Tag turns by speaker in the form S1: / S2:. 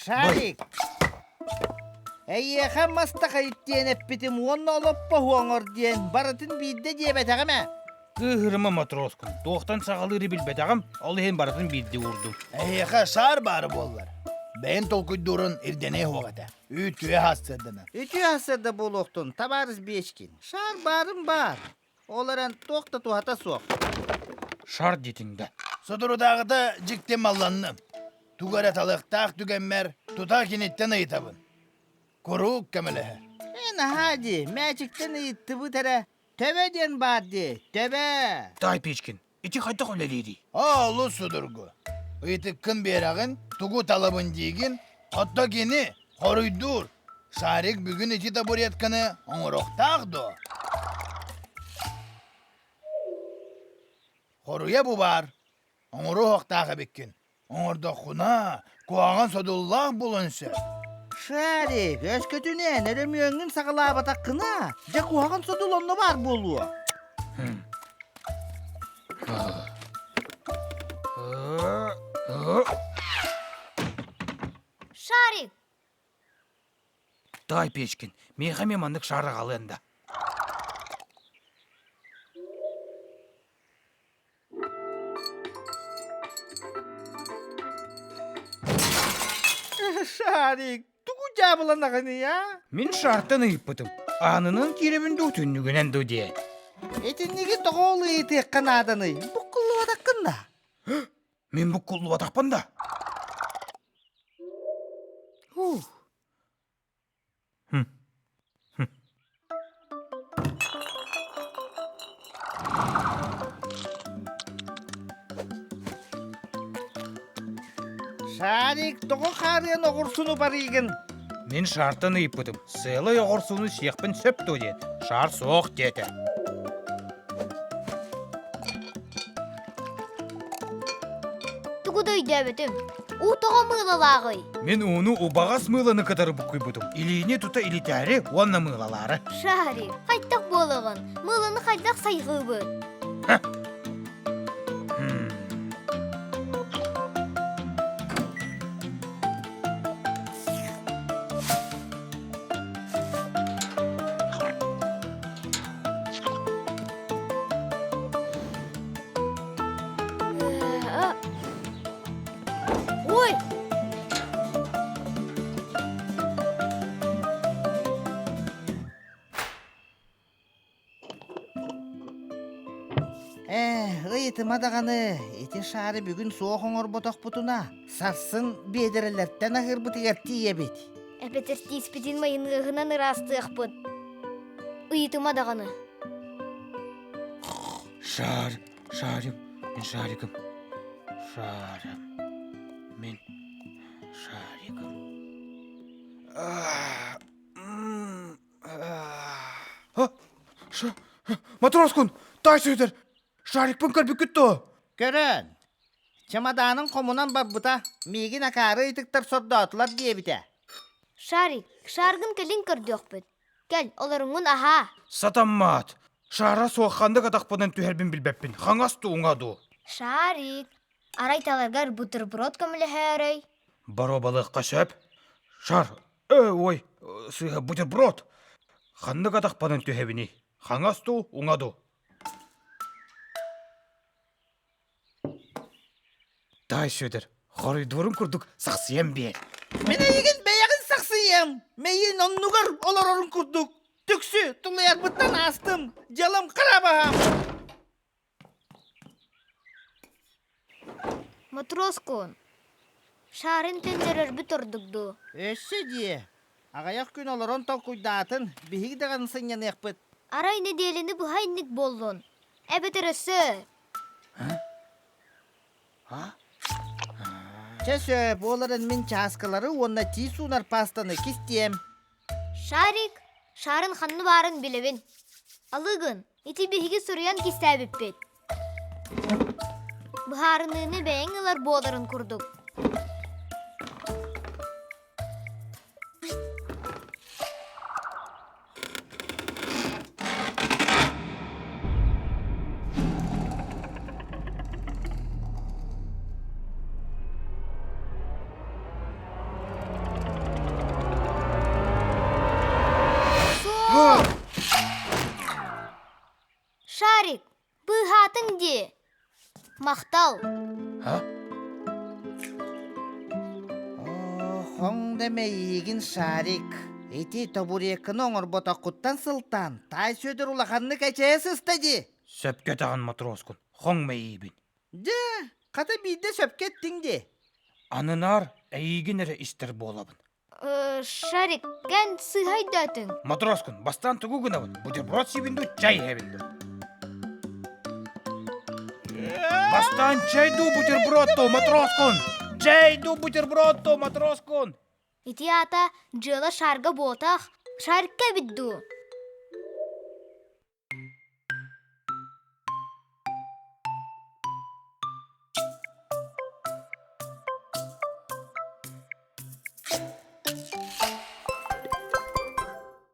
S1: Шарик! Эйиэхэ мас такайыт диэн эппитим уонна олоппоһу оҥор диэн барытын биирдэ диэбэтэҕим ээ.
S2: Кыыһырыма матроскун, туохтан саҕалыыры билбэтэҕим, ол иһин барытын биирдэ уурдум.
S3: Эһиэхэ шаар баара буоллар, бэйэн толкуйдуурун ирдэниэ суох этэ. Үтүө сарсыарданан.
S1: Үтүө сарсыарда буолуохтун, табаарыс Бечкин. Шаар баарын баар. Ол эрэн туох да туһата суох.
S2: Шар диэтиҥ да.
S3: Соторутааҕыта дьикти малланным. Тугу эрэ талыахтаах түгэммэр тута киниттэн ыйытабын. Куруук көмөлөһөр.
S1: Ээ, наһаа дии, мээчиктэн ыйыттыбыт эрэ. Төбө диэн баар дии, төбө.
S2: Тай Печкин, ити хайдах үлэлиирий?
S3: Олус судургу. Ыйытыккын биэрэҕин, тугу талабын диигин, отто кини хоруйдуур. Шарик бүгүн ити табуретканы оҥоруохтаах дуо? Хоруйа бу баар. Оҥоруохтаах эбиккин. Оҥордоххуна, куһаҕан содуллаах буолуон сөп.
S1: Шарик, өскөтүнэн өрөмүөҥҥүн саҕалаабатаххына, дьэ куһаҕан содул онно баар буолуо.
S4: Шарик!
S2: Тай Печкин, миэхэ эмиэ маннык шар аҕалыан да.
S1: Шарик, тугу дьаабыланаҕыный, а?
S2: Мин шартан ыйыппытым. Аанынан киирэбин дуу, түннүгүнэн дуу диэн.
S1: Итинниги тоҕо ол ыйытыахха нааданый? Буккуллубатаххын да?
S2: Мин буккуллубатахпын да. Ух.
S1: Шарик, тоҕо хаарыан оҕурсуну барыыгын?
S2: Мин шартан ыйыппытым. Сыалай оҕурсуну сиэхпин сөп дуо диэн. Шар суох диэтэ.
S4: Тугу да өйдөөбөтүм. Уу тоҕо мыылалааҕый?
S2: Мин ууну убаҕас мыыланы кытары буккуйбутум. Илиини тута илитээри уонна мыылалаары.
S4: Шарик, хайдах буолаҕын? Мыыланы хайдах сайҕыыбыт? Ой!
S1: Ээ, ыйытыма даҕаны, ити шаары бүгүн суох оҥорботохпутуна, сарсын биэдэрэлэртэн аһыырбытыгар тиийэбит.
S4: Эбэтэр тииспитин майыныаһынан ыраастыахпыт. Ыйытыма даҕаны.
S2: Шар, шарик, мин шарикым. Шарым, мин шарикым. Матроскун, тай сүтэр! Шарикпын көрбүккүт дуо?
S1: Көрөн, чемоданын хомунан барбыта, миигин акаары ыйытыктар сордоотулар диэбитэ.
S4: Шарик, шаргын кэлин көрдүөхпүт. Кэл, олоруҥҥун аһаа.
S2: Сатаммат. Шара суох ханнык атахпынан түһэрбин билбэппин. Хаҥас дуу, уҥа дуу?
S4: Шарик, арай таларгар бутерброд көмөлөһөөрөй?
S2: Боруобалыахха сөп. Шар, э, ой, сыыһа бутерброд. Ханнык атахпынан түһэбиний? Хаҥас дуу, уҥа дуу? Таай Сүөдэр, хоруйдуурун курдук сахсыйан биэр.
S1: Мин эйигин бэйэҕин сахсыйыам. Мэйиин оннугар олорорун курдук. Түксү, тулуйарбыттан аастым. Дьыалам хара баһаам.
S4: Матроскун, шарын төннөрөрбүт ордук дуу?
S1: Өссө дии. Аҕыйах күн олорон толкуйдаатын, биһиги даҕаны сынньаныахпыт.
S4: Арай нэдиэлэни быһа инник буоллун. Эбэтэр өссө
S1: Чэ сөп, ол эрэн мин чааскылары уонна тиис суунар паастаны кистиэм.
S4: Шарик, шарын ханна баарын билэбин. Алыгын, ити биһиги суруйан кистээбиппит. Быһаарыныыны бэйэҥ ылар буоларын курдук. Шарик, быыһаатыҥ дии. Махтал.
S2: А?
S1: Хоҥ да мэйиигин Шарик. Ити табуретканы оҥорботоххуттан сылтаан, Таай Сүөдэр улаханнык эчэйэ сыста дии.
S2: Сөпкө этэҕин Матроскун, хоҥ мэйиибин.
S1: Дьэ, хата биирдэ сөпкө эттиҥ дии.
S2: Анынаар эйиигин эрэ истэр буолабын.
S4: Шарик, кэн сыыһа өйдөөтүҥ.
S2: Матроскун, бастаан тугу гынабын? Бутерброд сиибин дуу, чай иһэбин дуу? Бастаан чай дуу, бутерброд дуу, матроскун! Чай дуу, бутерброд дуу, матроскун!
S4: Ити аата дьыала шарга буотах, шарикка эбит дуу?